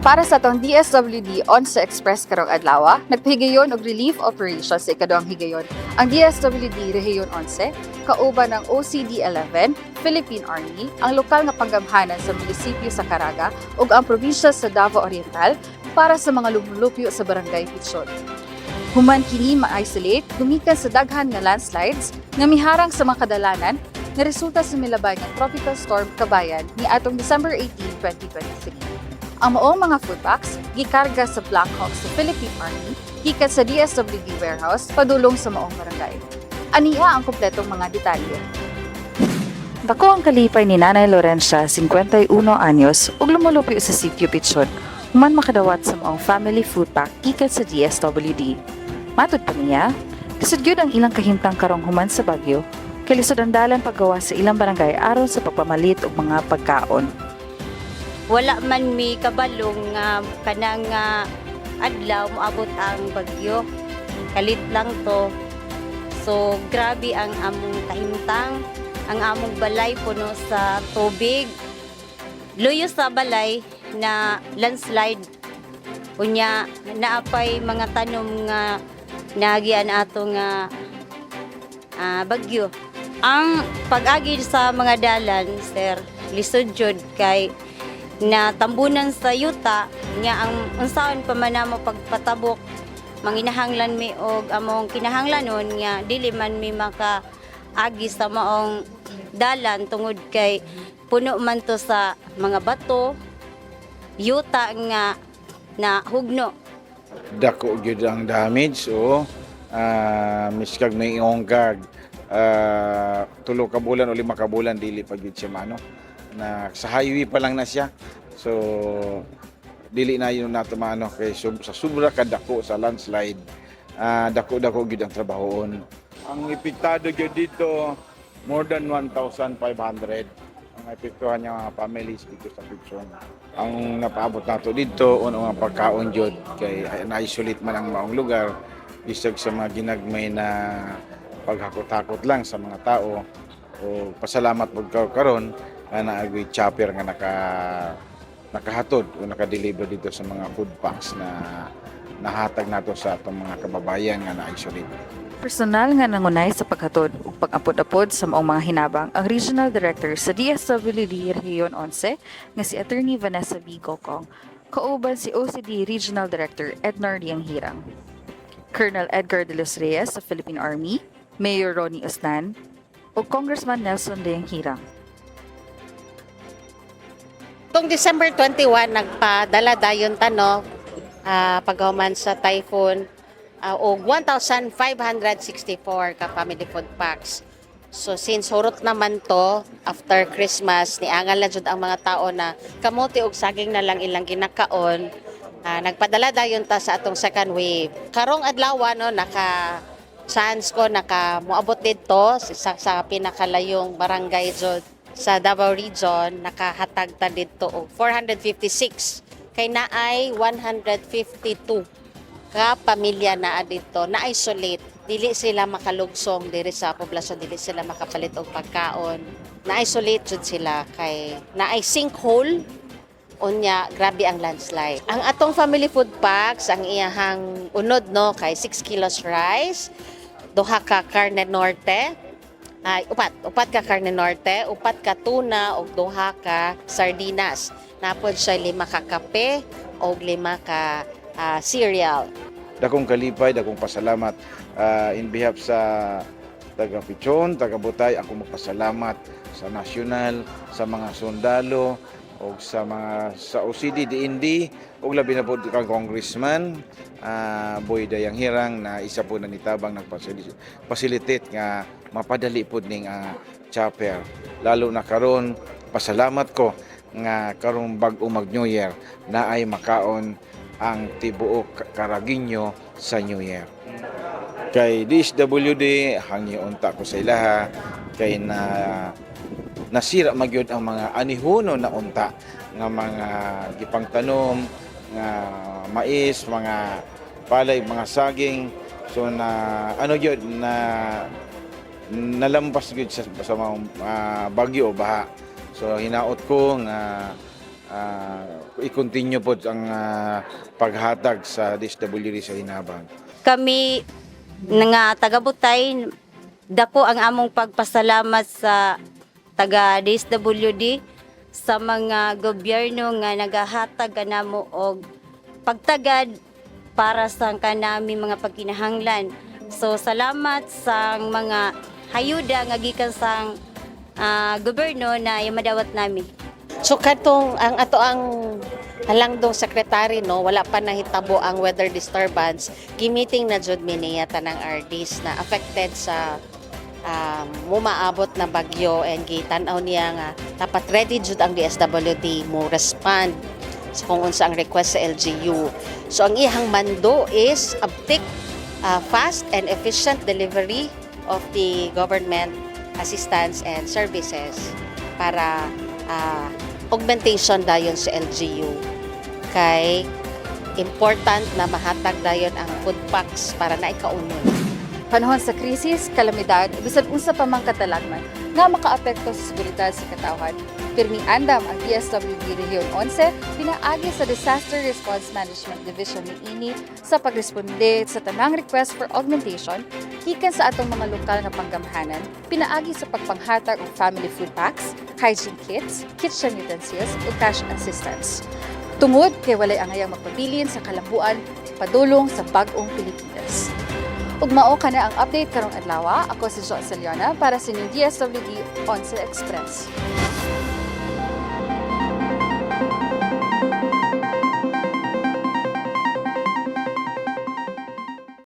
Para sa atong DSWD 11 Express karong adlaw, nagpahigayon og relief operation sa ikaduhang higayon ang DSWD Rehiyon 11 kauban ng OCD 11, Philippine Army, ang lokal nga panggamhanan sa munisipyo sa Caraga ug ang probinsya sa Davao Oriental para sa mga lumulupyo sa Barangay Pitchon. Human kini ma-isolate, gumikan sa daghan nga landslides nga miharang sa mga kadalanan nga resulta sa milabay nga tropical storm Kabayan ni atong December 18, 2023. Ang maong mga food packs gikarga sa Black Hawk sa Philippine Army gikan sa DSWD warehouse padulong sa maong barangay. Ania ang kompletong mga detalye. Dako ang kalipay ni Nanay Lorencia, 51 anyos, ug lumulupyo sa Sitio Pitchon, human makadawat sa maong family food pack gikan sa DSWD. Matud pa niya, lisod gyud ang ilang kahimtang karong human sa bagyo, kay lisod ang dalan paggawas sa ilang barangay aron sa pagpamalit og mga pagkaon. Wala man mi kabalong nga kanang nga adlaw moabot ang bagyo. Kalit lang to. So grabe ang among kahimtang, ang among balay puno sa tubig. Luyo sa balay na landslide. Unya naapay mga tanom nga nagian ato nga bagyo. Ang pag-agi sa mga dalan, sir, lisod jud kay na tambunan sa yuta nga ang unsaon pa man namo pagpatabok, manginahanglan mi og among kinahanglanon nga dili man mi maka agi sa maong dalan tungod kay puno man to sa mga bato, yuta nga na hugno. Dako gyud ang damage o miskag may kag 3 ka bulan o 5 ka bulan, dili pa gyud siya mano na sa highway pa lang na siya. So dili na yun nato maano kay sa sobra ka dako sa landslide. Dako dako gyud ang trabahoon. Ang epektado gyud dito, more than 1,500 ang epektuhan niya mga families dito sa Pitchon. Ang napaabot nato dito, uno ang pagkaon jud kay na-isolate man ang maong lugar bisag sa mga ginagmay na paghakot-hakot lang sa mga tao. O pasalamat pud ka karon nga naagoy chopper nga nakahatod o naka-deliver dito sa mga food packs na nahatag nato sa atong mga kababayan nga na-isolate. Personal nga nangunay sa paghatod ug pag-apod-apod sa maong mga hinabang ang Regional Director sa DSWD Rehiyon 11 nga si Attorney Vanessa B. Gocong, kauban si OCD Regional Director Ednar Hirang, Colonel Edgar de los Reyes sa Philippine Army, Mayor Ronnie Osnan, ug Congressman Nelson Hirang. Tong December 21, nagpadala dayon ta, no, paghuman sa typhoon, og 1,564 ka family food packs. So since hurot naman to after Christmas, niangal na jud ang mga tao na kamote og saging na lang ilang ginakaon. Nagpadala dayon ta sa atong second wave. Karong adlaw, no, naka chance ko naka moabot didto sa pinakalayong barangay jud sa Davao Region, nakahatag ta didto og 456 kay naay 152 ka pamilya naa didto na isolate, dili sila makalugsong diri sa poblasyon, dili sila makapalit og pagkaon, na isolate jud sila kay naay sinkhole, unya grabe ang landslide. Ang atong family food packs, ang iyahang unod, no, kay 6 kilos rice, duha ka carne norte, ay upat ka carne norte, upat ka tuna ug duha ka sardinas. Napod siya lima ka kape og lima ka cereal. Dakong kalipay, dakong pasalamat in behalf sa taga Pichon, taga Butay, ako magpasalamat sa national, sa mga sundalo, o sa mga sa OCD, DND, ug labi na po kang Congressman Boy Dayanghirang na isa po na nitabang nagpa-facilitate nga mapadali po ning chopper. Lalo na karon, pasalamat ko nga karong bag-o mag New Year na ay makaon ang tibuok Caragueño sa New Year. Kay DSWD, hangyo unta ko sa ilaha kay na nasira magyud ang mga anihuno na unta nga mga gipangtanom nga mais, mga palay, mga saging. So na ano gyud na nalampas gyud sa mga bagyo o baha. So hinaot ko nga I-continue pod ang paghatag sa DSWD sa hinabang. Kami nga taga-Butay, dako ang among pagpasalamat sa taga DSWD, sa mga gobyerno nga nagahatag kanamo og pagtagad para sa kanami mga pagkinahanglan. So salamat sa mga hayuda nga gikan sa gobyerno na madawat nami. So katong ang ato ang halangdong secretary, no, wala pa nahitabo ang weather disturbance, gi-meeting na jud mi niya tanang RDs na affected sa mumaabot na bagyo and gitan-aw niya nga dapat ready jud ang DSWD mo respond sa kung unsa ang request sa LGU. So ang iyang mando is uptick fast and efficient delivery of the government assistance and services para augmentation dayon sa LGU kay important na mahatag dayon ang food packs para na ikaunon. Panahon sa krisis, kalamidad, bisan unsa pa mang katalagman nga makaapekto sa seguridad sa katawhan, pirming andam ang DSWD Rehiyon 11 pinaagi sa Disaster Response Management Division niini sa pagresponde sa tanang request for augmentation gikan sa atong mga lokal nga panggamhanan pinaagi sa pagpanghatag og family food packs, hygiene kits, kitchen utensils ug cash assistance. Tungod kay walay angayang magpabilin sa kalambuan padulong sa bag-ong Pilipinas. Ug mao kana ang update karong adlaw. Ako si Jo Saliona para sa inyong DSWD 11 Express.